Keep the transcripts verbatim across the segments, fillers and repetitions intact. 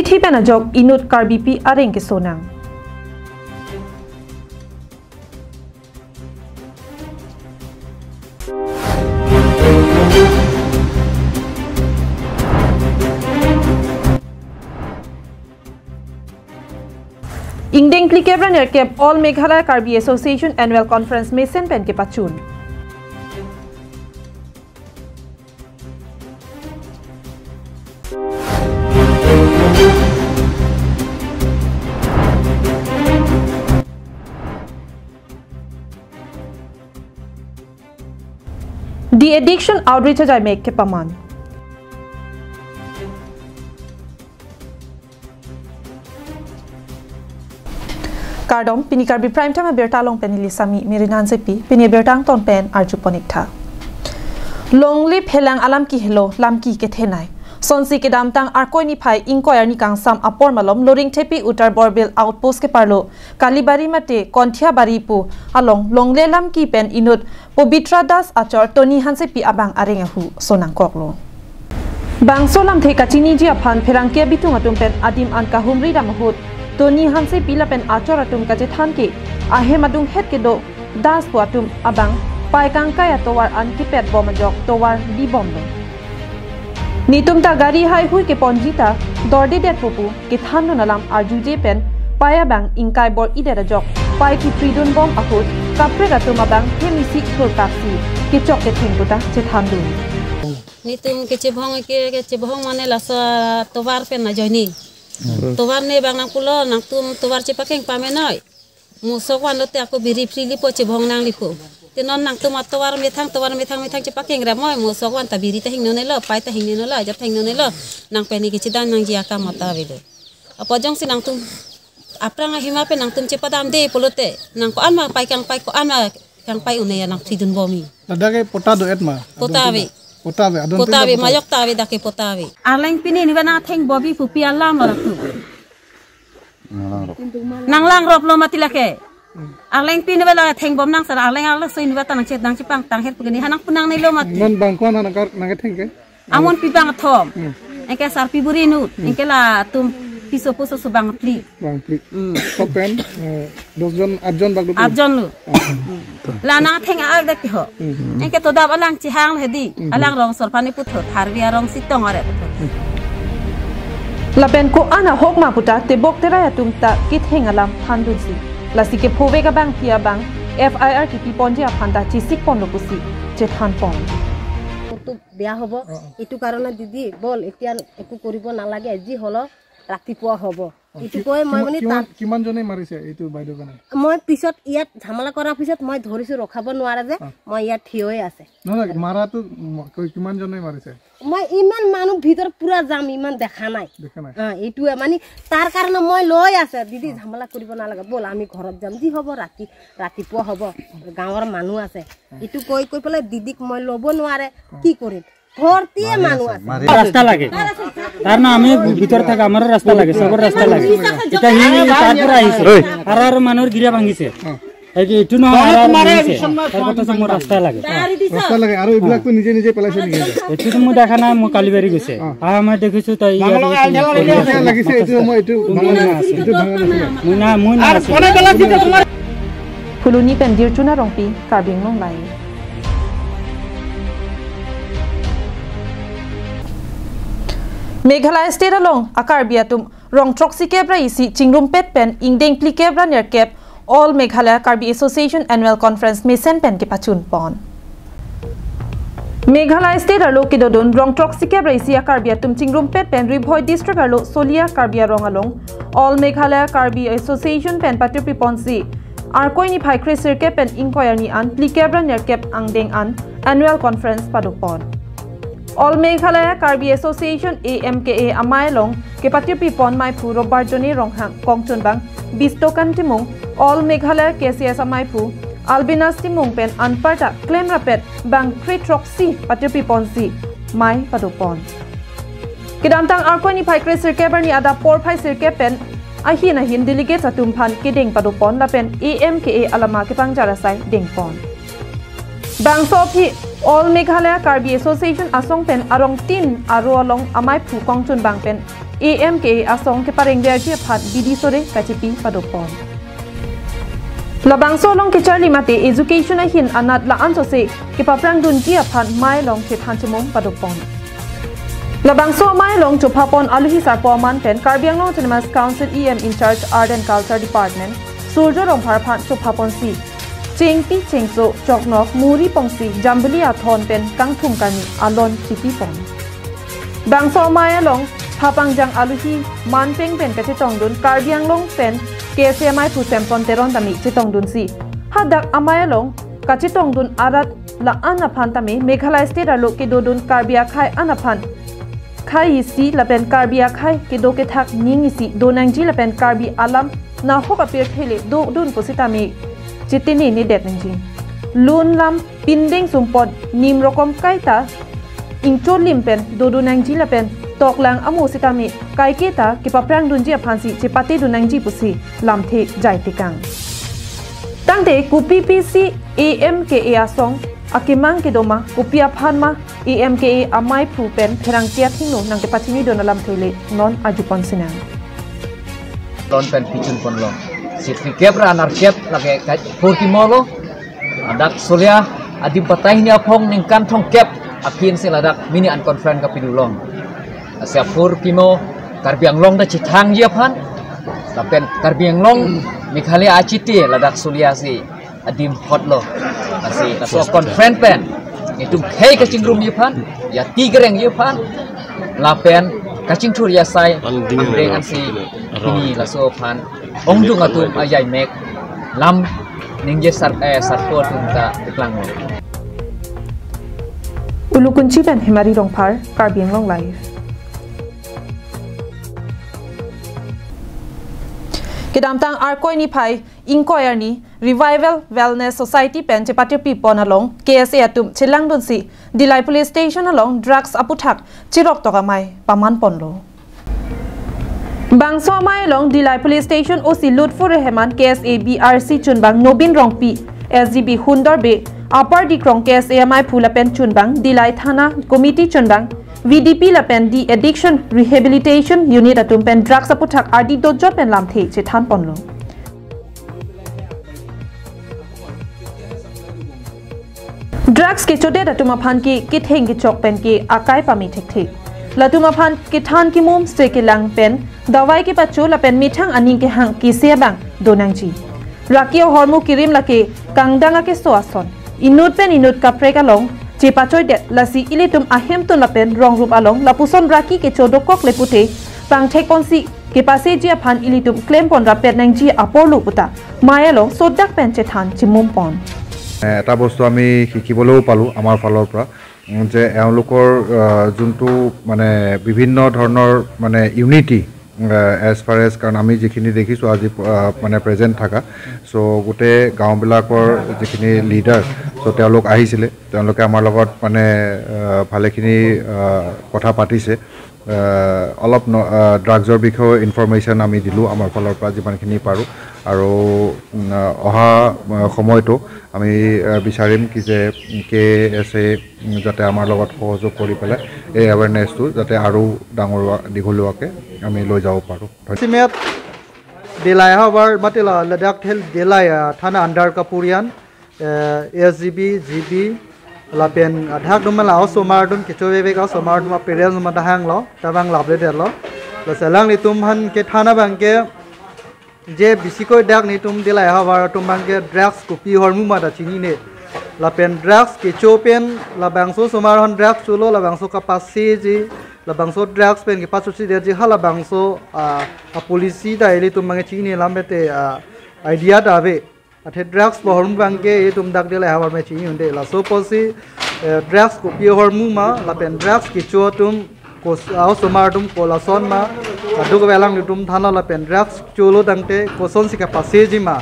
Ithi pen ajok inut Karbipi areng kesonang. Ingdeng phlikep ra nerkep All Meghalaya Karbi Association Annual Conference mesen pen kepachun. De-addiction outreach ajaimek kepaman. Kardom, pini Karbi Prime Time abirta along pen neli Sami Merina Hansepi, pini abirta angton pen arjupon ik tha. Longle phelang alam kehelo, lamki kethenei. Sonsi kedamtang Arkoi niphai ingkoi arni kangsam apor malom Loringthepi Uttar Borbil Outpost keparlo Kalibari mate Konthiabari pu along longle lamki pen inut Pobitra Das achor Tony Hansepi abang areng ahu sonangkoklo. Bangso lamthe kachiniji aphan pherangke bitung atum pen adim an kahumri dam ahut Tony Hansepi lapen achor atum kachethan ke ahem adunghet kedo Das pu atum abang pai kangkai atovar an kepet bom ajok tovar bibomlo. Netum ta gari haihui keponji ta dordedet pu pu kethandun alam arjuje pen pai abang ingkai bor-idet ajok pai kipridun bom ahut kaprek atum abang hem isi thurkapsi kechok ketheng puta chethandun. Netum kechebong ke, kechebong mane laso tovar pen ajoine. Hmm. Tovar ne bang nangpulo, nangtum tovar chepakeng pamenoi. Mo sok van lote ako biri phri lipo, chebong nang lipo. Te non nangtum atovar methang, tovar methang methang chepakeng ramoi, mo sok van ta biri ta hingnonelo, pai ta hingnonelo, ajat ta hingnonelo. Nang peni kechedam nangji akam ata avelo. Apo jongsi nangtum aphrang ahima pen nangtum chepadamde pulote, nang ko-an ma pai kangpai, ko-an ma kangpai un-e ya nang phridun bomi. Ladak ke pota do-et ma? Pota ave. Pota ave, adon Pota ave, pota ave. Majok ta ave, dak ke pota ave. Arleng pini niba nang theng bobi pupi alam lo tu. Nanglang rok. Nanglang rok lo mati lake. Arleng pini bela theng bom nang sar arleng arleng soi niba ta nang chet nang chepang tang her pugini hanang punang ni lo mati. Non bangkon hanang kar nang theng ke? Amonpi bangthom. Hmm. Anke sarpi buri nu. Hmm. Anke latum piso puso so bangphli. Bangphli. Hmm. Sok pen, eh, dos jon, aat jon bak do. Aat jon lo. Ah. Hmm. La nang theng ar dek ho. Hmm. Anke to dap alang chehang hedi. Hmm. Alang rong sorpani puthot. Tharvi arong sitong are puthot. Lapen ko-an ahok ma puta tebok terai atum ta ketheng alam thandunsi. Lasi kephovek abang pi abang F I R kipi ponji aphan ta chesik ponlo pusi chethan pon. বেয়া হ'ব। অ, অ। এইটো কাৰণে দিদি, বল, এতিয়া একো কৰিব নালাগে, যি হ'লেও ৰাতিপুৱা হ'ব। অ, এইটো কি-, কৈ মই কিমান, মানে কিমান, তাত কিমানজনে মাৰিছে এইটো বাইদেউ কাৰণে? মই পিছত ইয়াত ঝামেলা কৰাৰ পিছত মই ধৰিছো, ৰখাব নোৱাৰে যে, অ। মই ইয়াত থিয় হৈ আছে। নহয়, নহয়, মাৰাটো ম-, কৈ কিমানজনে মাৰিছে? মই ইমান মানুহ ভিতৰত পুৰা যাম, ইমান দেখা নাই। দেখা নাই? অ, এইটোৱে মানে তাৰ কাৰণে মই লৈ আছে, দিদি, অ। ঝামেলা কৰিব নালাগে, ব'ল আমি ঘৰত যাম, যি হ'ব ৰাতি, ৰাতিপুৱা হ'ব, গাঁৱৰ মানুহ আছে। অ। এইটো কৈ কৈ পেলাই দিদিক মই ল'ব নোৱাৰে, অ। কি কৰিম? ভৰ্তিয়ে মানুহ আছে। ৰাস্তা লাগে। কাৰণ আমি ভিতৰত থাকা, আমাৰো ৰাস্তা লাগে, চবৰ ৰাস্তা লাগে। এতিয়া সি তাৰ পৰা আহিছে। ঐ। আৰু, আৰু মানুহৰ গিৰা ভাঙিছে। অ। এই কি এইটো নহয়, আৰু, আৰু ভাঙিছে। তাৰ কথা মোৰ ৰাস্তা লাগে। ৰাস্তা লাগে। আৰু এইবিলাকতো নিজে নিজে পেলাইছে নেকি? এইটোতো মই দেখা নাই, মই কালিবাৰী গৈছে। অ। আহা মই দেখিছো তাই ইয়াত লাগিছে, এইটো মই এইটো ভাঙা নাছিল। এইটো ভাঙা নাছিল। মই না, মই না আছিলো। Phuloni pen Dirchuna Rongpi, Karbi Anglong Live. Meghalaya State along a-Karbi atum rong throksi kep ra isi chingrumpet pen ingdeng phlikep ra nerkep All Meghalaya Karbi Association Annual Conference mesen pen kepachun pon. Meghalaya State arlo kedodun rong throksi kep ra isi a-Karbi atum chingrumpet pen Ri Bhoi District arlo Solia Karbi Arong along All Meghalaya Karbi Association pen patirpi ponsi Arkoi niphai kre sirkep pen ingkoi arni an phlikep ra nerkep angdeng an annual conference pado pon. All Meghalaya Karbi Association, A M K A, amei along kepatirpi pon meiphu Robarjone Ronghang, kongchunbang Bistokan Timung, All Meghalaya K C S ameiphu Albinas Timung pen anparta klemrapet bang kre throksi patirpi ponsi mei pado pon. Kedamtang Arkoi niphai kre sirkep arni adap porphai sirkep pen ahin ahin delegates atum aphan kedeng pado pon lapen A M K A alama kepangjar asai deng pon. Bangso aphi All Meghalaya Karbi Association asong pen arong tin aro along ameiphu kongchunbang pen A M K A asong keparengverji aphan bidi sore kachipi padopon. Labangso along kecharli mate education ahin anat la-an sose kepaprangdunji aphan amei along chethan chemum padopon. Labangso amei along chophapon aluhi sarpo aman pen Karbi Anglong Autonomous Council E M in charge Art and Culture Department Surjo Rongphar aphan chophaponsi chengpi chengso choknok muri pongsi jambili athon pen kangthum kani alon chipipon. Bangso amei along phapangjang aluhi manpeng pen kachetongdun Karbi Anglong pen K S A ameiphu Samson Teron tame chetongdunsi hadak amei along kachetongdun arat la-an aphan tame Meghalaya state arlo kedodun Karbi akhei an aphan khei isi lapen Karbi akhei kedo kethak ning isi donangji lapen Karbi alam nahok apirthe le dodun pusitame chitini nedet nangji. Lun lam pindeng sumpot nim rokom kaita ingcholim pen dodun nangji lapen toklang amo sitame kaiketa kepaprangdunji aphansi chepatedun nangji pusi lamthe jaitekang. Tangte kopi pisi A M K A asong akemang kedoma, kopi aphan ma A M K A ameiphu pen pherangke athengno nangkepachinidun alamthe le non arjupon sinang. Lon pen pichun ponlo. Sitri kep ra anar kep lake kai pur kimolo. Ladak Sulia adim patai hini aphong ningkan thomkep aphi si ladak mini unconference kapidulong. Asia pur kimo Karbi Anglong ta chethangji aphan. Lapen Karbi Anglong Meghalaya achiti ladak Sulia si adim hotlo. Lasi laso conference pen netum khei kachingrumji aphan, yati kerengji aphan, lapen kachingthurji asai angdeng ansi pini laso aphan ongdung atum ajai mek lam ningje sar eh sarpo atum ta keklanglo. Ulukunchi pen Hemari Rongphar, Karbi Anglong Live. Kedamtang Arkoi niphai ingkoi arni Revival Wellness Society pen chepatirpipon along K S A atum chelangdunsi Dillai Police Station along drugs aputhak chiroktok amei pamanponlo. Bangso amei along Dillai Police Station O C Lutfur Rehman, K S A B R C chunbang Nobin Rongpi, S G B Hundor Bey, Upper Dikrong K S A ameiphu lapen chunbang, Dillai Thana Committee chunbang, V D P lapen De-Addiction Rehabilitation Unit atum pen drugs aputhak ardi dojot pen lamthe chethanponlo. Drugs kechodet atum aphan ke ketheng kechok pen ke akai pame thekthe. Latum aphan kethan kimum se kelang pen dawai kepacho lapen methang aning kehang kese abang donangji. Raki ahormu kerim lake kangdang akeso ason. Inut pen inut kaprek along chepachoidet, lasi ilitum ahemtun lapen rongrup along lapuson raki kecho dokok le pute pangthekponsi kepaseji aphan ilitum klempon rapet nangji aporlu puta amei along sodak pen chethan chimumpon. এ, এটা বস্তু আমি শিকিবলৈও পালোঁ আমাৰ ফালৰ পৰা, উম, যে এওঁলোকৰ, আ, যোনটো মানে বিভিন্ন ধৰণৰ মানে ইউনিটি, আ, এজ ফাৰ এজ, কাৰণ আমি যিখিনি দেখিছোঁ আজি, আ, মানে প্ৰেজেণ্ট থকা, চ' গোটেই গাঁওবিলাকৰ যিখিনি লিডাৰ, চ' তেওঁলোক আহিছিলে, তেওঁলোকে আমাৰ লগত মানে, আ, ভালেখিনি, আ, কথা পাতিছে। আহ, অলপ ন-, আহ, ড্ৰাগছৰ বিষয়ে ইনফৰমেশ্যন আমি দিলোঁ আমাৰ ফালৰ পৰা যিমানখিনি পাৰোঁ। আৰু, উম, আহ, অহা, আহ, সময়তো আমি, আহ, বিচাৰিম কি যে কে এছ এ, উম, যাতে আমাৰ লগত সহযোগ কৰি পেলাই এই এৱেৰনেছটো যাতে আৰু ডাঙৰ হোৱা, দীঘল হোৱাকৈ আমি লৈ যাব পাৰোঁ। ধন্যবাদ। Simet Dillai havar mate la ladak thel Dillai, ah, thana under kapurian, eh, S G B, G B, lapen adak dum la osomar dum kecho vevek osomar dum appearance ma dahang lo, tabang labre de lo. La selang netum aphan kethan abang ke je bisikoi dak netum Dillai havar atum abang ke drugs kopi ahormu ma ta chinine. Lapen drugs kecho pen labangso osomar aphan drugs cholo, labangso kapaseji, labangso drugs pen kepachochidetji halabangso, ah, a policy ta ilitum abang chinine lam mete, ah, idea ta ave. Athe drugs pu ahormu abang ke itum dak Dillai havar me chini un-e. Laso apotsi, eh, drugs kopi ahormu ma, lapen drugs kecho atum kos-, ah, osomar atum kolason ma, aduk avelang netum thanlo lapen drugs cholo tangte kosonsi kapaseji ma.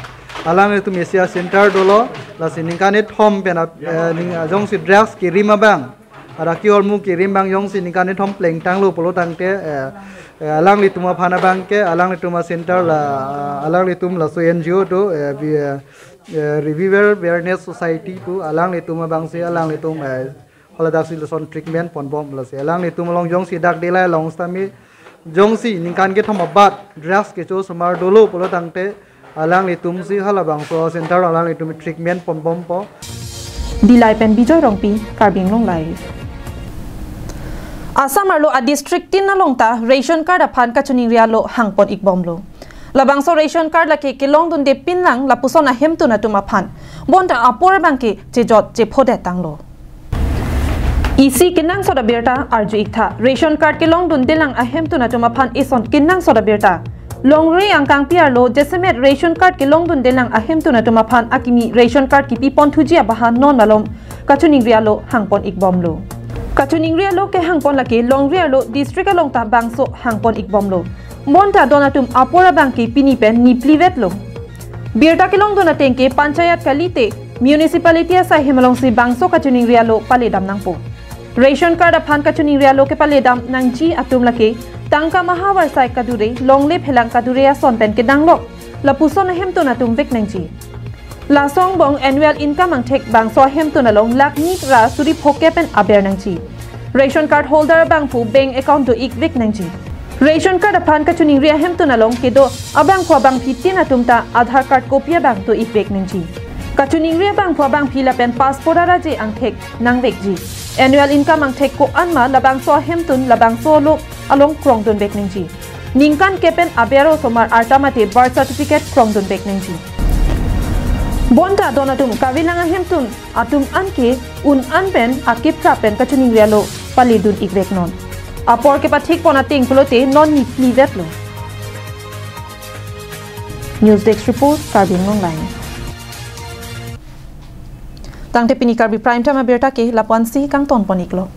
Alanglitum S C R center dolo, lasi ningkan kethom pen ap-, eh, ning, ah, jongsi drugs kerim abang, araki ahormu kerim abang jongsi ningkan kethom plengtanglo pulo tangte, eh, eh, alanglitum aphan abang ke, alanglitum a center la, ah, alanglitum laso N G O do, eh, bi, eh, eh, Revival Wellness Society do, alanglitum abangsi, alanglitum, eh, haladak si lason treatment ponbom lasi. Alanglitum along jongsi dak Dillai along sitame, Jongsi ningkan kethom abat drugs kecho osomar dolo pulo tangte alanglitum si halabangso center alanglitum treatment ponbompo. Dillai pen Bijoy Rongpi, Karbi Anglong Live. Assam arlo a district tin along ta ration card aphan kachiningri alo hangpon ikbomlo. Labangso ration card lake kelongdunde pinlang lapuson ahemtun atum aphan. Bonta apor abangke chejot chephodet tanglo. Isi kenangsot abirta arju iktha. Ration card kelongdundelang ahemtun atum aphan ison kenangsot abirta. Longri angkangpi arlo jasemet ration card kelongdundelang ahemtun atum aphan akimi ration card kipi ponthuji abaha non malom kachiningri alo hangpon ikbomlo. Kachiningri alo kehangpon lake longri arlo district along ta bangso hangpon ikbomlo. Bonta don atum apor abangke pini pen niplivetlo. Birta kelongdun atengke panchayat kalite municipality asai hem alongsi bangso kachiningri alo paledam nangpo. Ration card aphan kachiningri alo kepaledam nangji atum lake tangka maha varsai kadure, longle phelang kadure ason pen kedanglok lapuson ahemtun atum vek nangji. Laso angbong annual income angthek bangso ahemtun along lakh ni ra suri phokep pen aber nangji. Ration card holder abangphu bank account do-ik vek nangji. Ration card aphan kachiningri ahemtun along kedo abangphu abangphi tin atum ta Aadhaar card copy abang do-ik vek nangji. Kachiningri abangphu abangphi lapen passport araje angthek nangvekji. Annual income angthek ko-an ma labangso ahemtun labangso alo along krongdun vek nangji. Ningkan kep pen aber osomar arta mate birth certificate krongdun vek nangji. Bonta don atum kavelang ahemtun atum anke un an pen akip kra pen kachiningri alo paledun ik vek non. Apor kepathik pon ateng pulote non niplivetlo. News Desk Report, Karbi Anglong Live. Tangte pini Karbi Prime Time abirta ke lapu-ansi kangton pon iklo.